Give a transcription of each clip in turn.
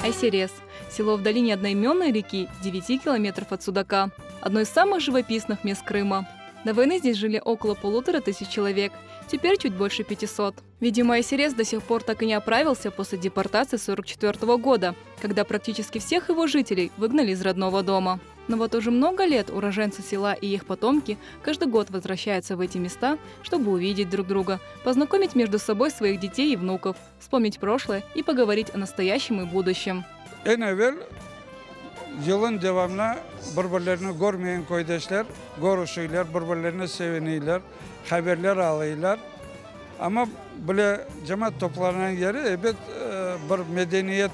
Айсерез. Село в долине одноименной реки в 9 километров от Судака. Одно из самых живописных мест Крыма. До войны здесь жили около 1500 человек, теперь чуть больше 500. Видимо, Айсерез до сих пор так и не оправился после депортации 1944 года, когда практически всех его жителей выгнали из родного дома. Но вот уже много лет уроженцы села и их потомки каждый год возвращаются в эти места, чтобы увидеть друг друга, познакомить между собой своих детей и внуков, вспомнить прошлое и поговорить о настоящем и будущем. Eñ evel yılın devamına bir-birlerini körmegen köydeşler körüşeyler, bir-birlerine sevineyler, haberler alıylar. Amma bile cemaat toplanğan yeri, ebet, bir medeniyet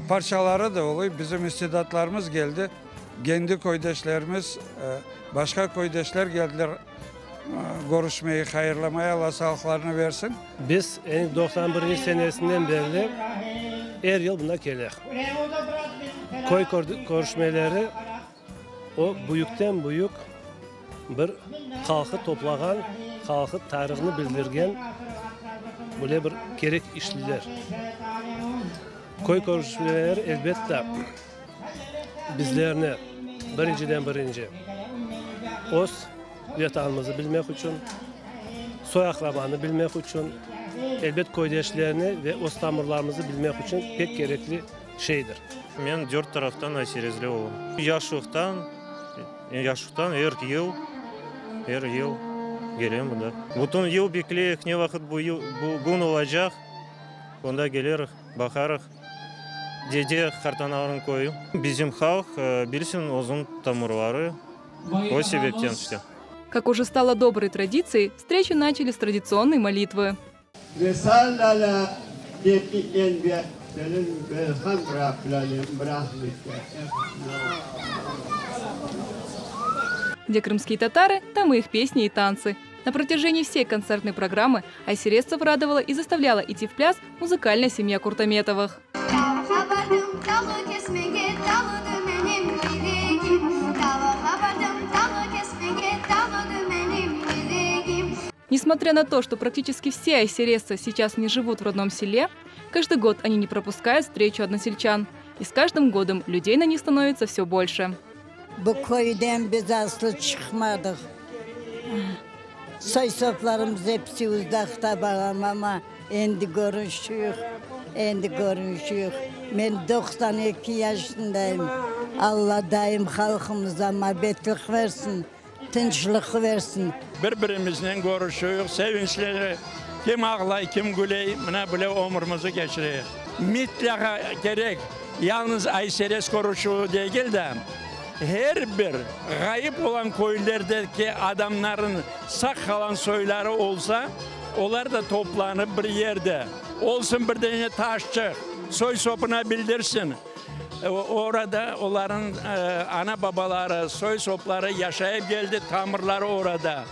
parçaları da oluy. Bizim istidatlarımız geldi, kendi köydeşlerimiz, başqa köydeşler geldiler körüşmege, hayırlamaya, Alla sağlıqlarını versin. Biz endi doqsan birinci senesinden berli er yıl mında kelek. Köy körüşmeleri o büyükten büyük bir halqı toplağan, halqı tarihını bildirgen böyle bir kerek işliler. Köy körüşmeleri, elbette, bizlerni birinciden birinci öz Vetanımızı bilmek içün, soy-aqrabanı bilmek içün, elbet, köydeşlerni ve öz tamırlarımızı bilmek içün pek kerekli şeydir. Men dört taraftan Ayserezli olam. Yaşlıqtan, yaşlıqtan er yıl, er yıl kelem mında. Bütün yıl bekleyik, ne vaqıt bu yıl, bu kün olacaq, onda kelerik, baqarıq. Dede, qartanalarnıñ köyü. Bizim halq bilsin özüniñ tamırları. O sebepten işte. Как уже стало доброй традицией, встречу начали с традиционной молитвы. Где крымские татары, там и их песни и танцы. На протяжении всей концертной программы айсерезцев радовала и заставляла идти в пляс музыкальная семья Куртаметовых. Несмотря на то, что практически все айсерезцы сейчас не живут в родном селе, каждый год они не пропускают встречу односельчан. И с каждым годом людей на них становится все больше. Bu köyden biz aslı çıqmadıq. Soy-soplarımız episi uzaqta, balam, amma endi körüşüyik, endi körüşüyik. Men 92 yaşındayım. Alla daim halqımıza mabetlik versin, tınçlıq versin. Bir-birimiznen körüşüyik, sevinçleneyik. Kim ağlay, kim küley, mına böyle ömürimizni keçireyik. Mitlaqa kerek, yalnız Ayserez körüşüvi degil de, her bir ğayıp olan köylerdeki adamların sağ qalan soyları olsa, olar da toplanıp bir yerde olsun, bir dene taşçıq, soy-sopuna bildirsin, orada olarnıñ ana-babaları, soy-sopları yaşayıp keldi, tamırları orada.